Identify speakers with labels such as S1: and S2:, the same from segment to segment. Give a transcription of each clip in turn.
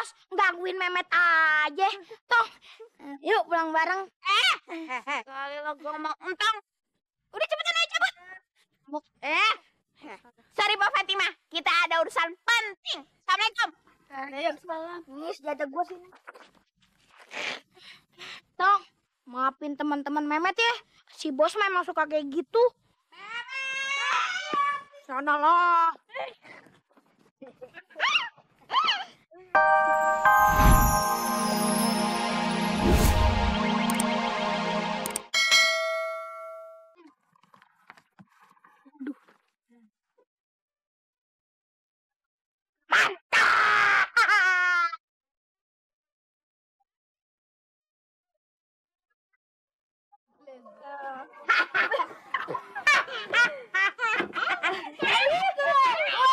S1: bos, gangguin Memet aja. Tong, yuk pulang bareng.
S2: Kali lo ngomong entong.
S1: Udah cepetan aja cabut.
S2: Sorry Mbak Fatima, kita ada urusan penting. Assalamualaikum.
S1: Waalaikumsalam. Nih, sejadah gue sini. Tong, maafin teman-teman Memet ya. Si bos memang suka kayak gitu. Sana lah.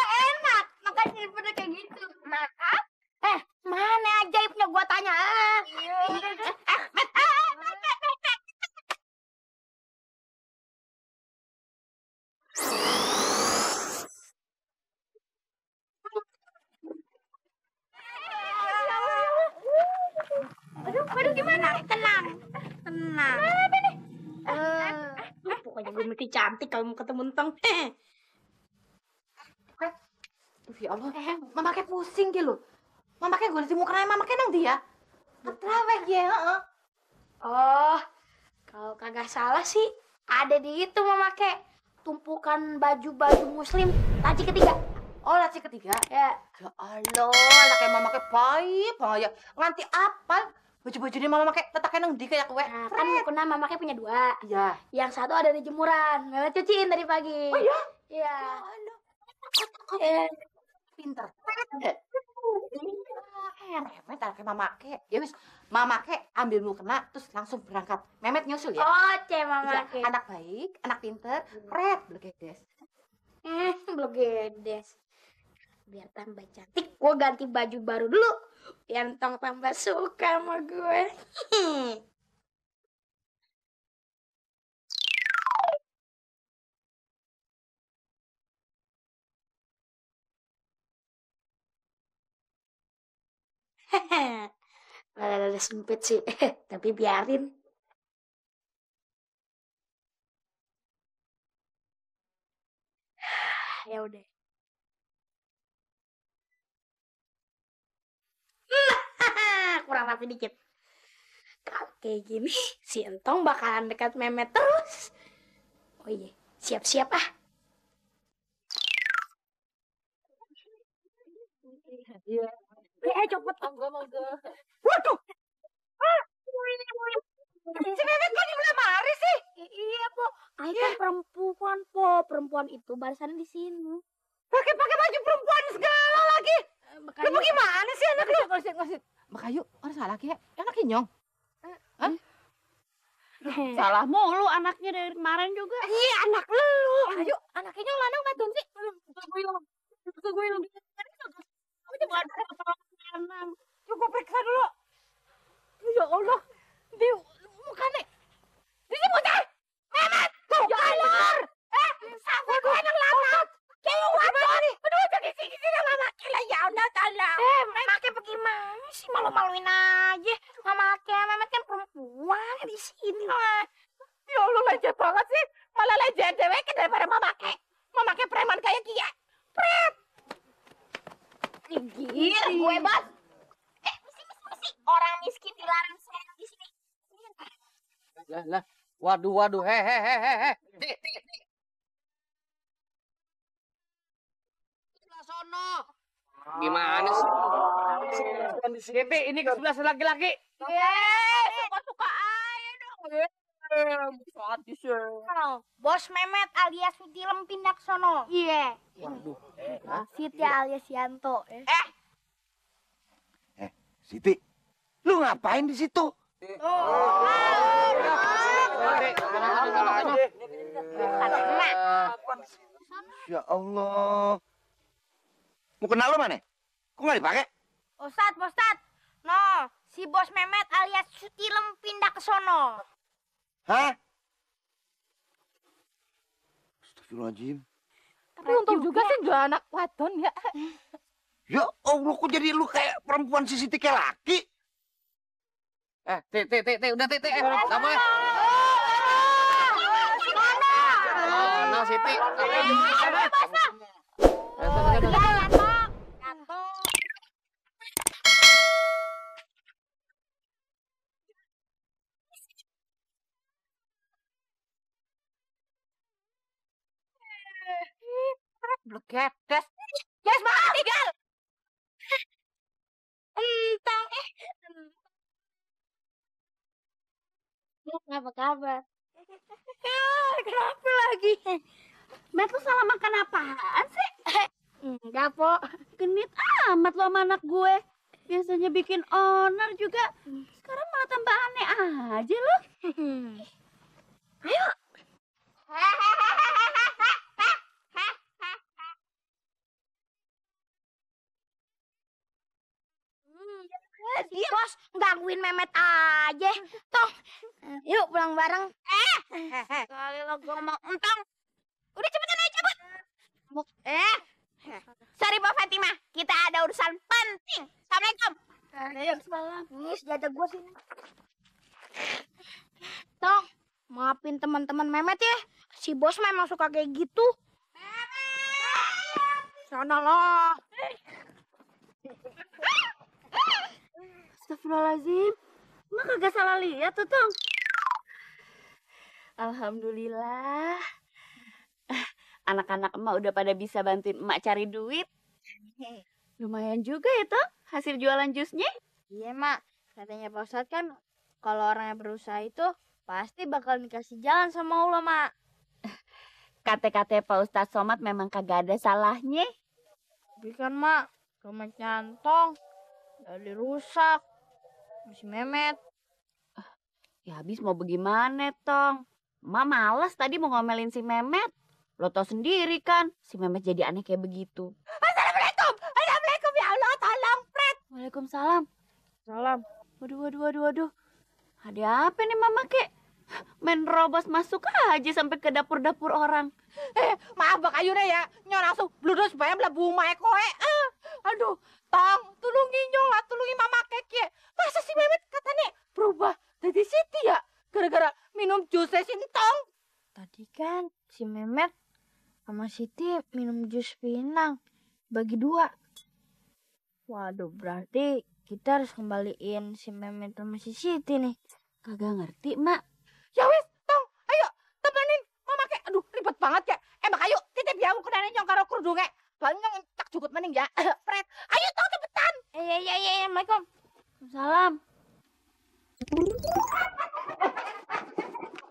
S1: Enak, makanya pada kayak gitu.
S2: Maaf.
S1: Mana ajaibnya gua tanya. Aduh gimana? Tenang. Pokoknya gue mesti cantik kalau mau ketemu Entong.
S3: Ya Allah, mama kayak pusing gitu. Mama kayak gue lihat mukanya mama kayak nang dia. Ketraweh ya, heeh.
S1: Oh, kalau kagak salah sih ada di itu memakai tumpukan baju-baju muslim laci ketiga.
S3: Oh, laci ketiga.
S1: Ya.
S3: Ya Allah, anaknya mama kayak baik banget. Nganti apal baju-baju ini mama kayak tetaknya nang di kayak kue.
S1: Nah, kan mukena mama kayak punya dua.
S3: Iya.
S1: Yang satu ada di jemuran. Mama cuciin tadi pagi.
S3: Oh iya?
S1: Iya.
S3: Pinter. Memet anaknya mama kayak. Ya wis, mama kayak ambil mukena terus langsung berangkat. Memet nyusul ya.
S1: Oh, mama
S3: Iya,
S1: kayak.
S3: anak baik, anak pinter, pret, blegedes.
S1: Blegedes. Biar tambah cantik, gue ganti baju baru dulu. Biar Entong tambah suka sama gue. Ada sempit sih, tapi biarin. Ya udah. Kurang rapi dikit. Kalau kayak gini, si Entong bakalan dekat Memet terus. Oh iya, siap-siap ah.
S3: Iya.
S1: Cepet.
S3: Monggo.
S1: Waduh.
S3: Si Memet kok di lemari sih?
S1: Iya, Po. Aku kan perempuan, Po. Perempuan itu barisannya di sini.
S3: Pakai baju perempuan segala lagi. Lu mau gimana sih anak lu? Ngosit. Makayu, orang salah ya? Anaknya nyong. Hah?
S1: Salah mulu anaknya dari kemarin juga.
S3: Iya, anak lu. Ayo, anaknya nyong lanang madon sih. Gue bilang. Coba periksa dulu. Ya Allah. Di mukanya. Di sini bocah. Memet. Ya Allah. Sampai gue yang lama. Cewek wadon. Aduh, jadi sini mama kira ya udah tolong.
S1: Memaknya bagaimana sih, malu-maluin aja. Memaknya, Memet kan perempuan di sini lah.
S3: Ya Allah, lecet banget sih. Malah lecet dewek daripada mamakai. Mamakai preman kayak Kia. Pret.
S1: Gila, gue bos. Mesti orang miskin dilarang senang di sini.
S4: Lah. Waduh. He. Sebelah sono. Gimana sih? Bebe, ini ke sebelah laki-laki.
S1: Suka-suka aja dong. Bos Memet alias Sutilem pindah ke sono. Iya.
S4: Waduh.
S1: Siti alias Yanto.
S5: Siti, lu ngapain di situ? Ya Allah. Mau kenal lu mana? Kok nggak dipakai?
S1: Ustad. No, si bos Memet alias Sutilem pindah ke sono.
S5: Hah? Astagfirullahaladzim.
S3: Tapi untung juga sih gak anak wadon ya.
S5: Ya Allah, kok jadi lu kayak perempuan Siti kayak laki?
S4: Udah, nggak boleh. No, Siti.
S3: Blegedes. Yes, banget tinggal.
S1: Entang, apa kabar?
S3: Kenapa lagi? Met, lu salah makan apaan sih?
S1: Enggak, Po.
S3: Genit amat lo sama anak gue. Biasanya bikin onar juga. Sekarang malah tambah aneh aja lo.
S1: Ayo. Bos, gangguin Memet aja. Tong, yuk pulang bareng.
S2: Kali lo ngomong entong. Udah cepetan aja cabut. Sorry Mbak Fatimah, kita ada urusan penting. Assalamualaikum.
S1: Waalaikumsalam. Nih, sejadah gue sini. Tong, maafin teman-teman Memet ya. Si bos memang suka kayak gitu. Sana lah.
S3: Astagfirullahaladzim. Emak kagak salah lihat tuh, Tong. Alhamdulillah. Anak-anak emak udah pada bisa bantuin emak cari duit. Lumayan juga ya, Tong, hasil jualan jusnya.
S1: Iya, Mak. Katanya Pak Ustadz kan kalau orang yang berusaha itu pasti bakal dikasih jalan sama Allah, Mak.
S3: Kata-kata Pak Ustadz Somad memang kagak ada salahnya.
S1: Tapi kan, Mak, rumah Cantong udah rusak. Masih Memet.
S3: Ya habis mau bagaimana, Tong? Emak malas tadi mau ngomelin si Memet. Lo tau sendiri kan, si Memet jadi aneh kayak begitu.
S2: Assalamualaikum. Assalamualaikum ya Allah, tolong Fred.
S3: Waalaikumsalam.
S1: Salam.
S3: Waduh. Ada apa nih Mama kek? Main robos masuk aja sampai ke dapur-dapur orang.
S2: Maaf Bak Ayune ya, nyo langsung bludus supaya mlebu mae koe. Aduh, Tong, tulungi nyo lah, tulungi Mama Kek ya. Masa si Memet katanya berubah jadi Siti ya? Gara-gara minum jus Sintong.
S1: Tadi kan si Memet sama Siti minum jus pinang. Bagi 2. Waduh, berarti kita harus kembaliin si Memet sama si Siti nih.
S3: Kagak ngerti, Mak.
S2: Ya wis, Tong, ayo temenin Mama Kek. Aduh, ribet banget Kek. Mak ayo, titip ya ukurane nyong karo kerudunge. Bang nyong tak cukup mending ya. Fred, ayo Tong cepetan.
S1: Iya, Assalamualaikum.
S3: Salam.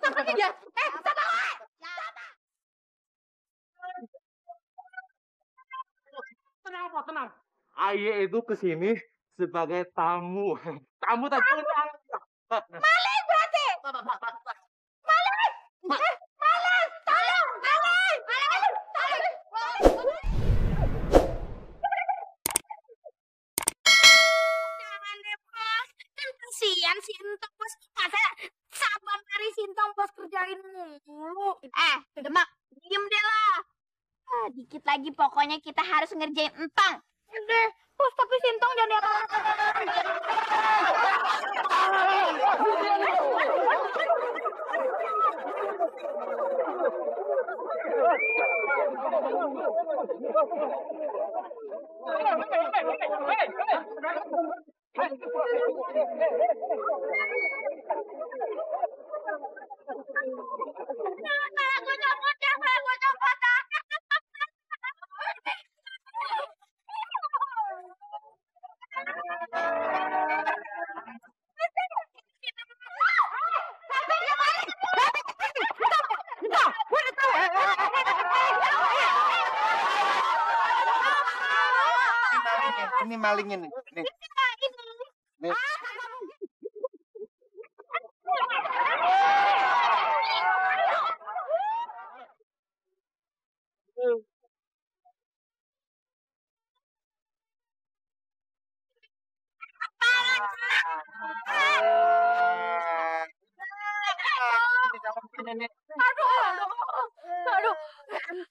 S2: Sampai dia. Sama wae.
S6: Tenang. Aye itu kesini sebagai tamu. Tamu tak undang.
S2: Maling berarti. Maling. Maling. Tolong, maling.
S1: Jangan deh, Bos. Kan kasihan si Entong, Bos. Masa sabar dari Sintong, Bos, kerjain mulu.
S2: Demak, diem deh lah. Dikit lagi pokoknya kita harus ngerjain Entong.
S1: Deh, Bos, tapi Sintong jadi apa?
S5: Ini malingnya nih. Nih.
S2: Aduh.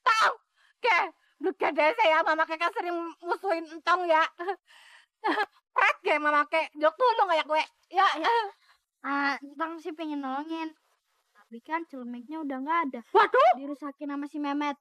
S2: Tong, Ke, Gede saya mama kek kan sering musuhin entong ya. Pret ge mama kek, jok tulung kayak gue. Ya, ya.
S1: Entang sih pengen nolongin. Tapi kan celemiknya udah nggak ada.
S2: Waduh,
S1: Dirusakin sama si Memet.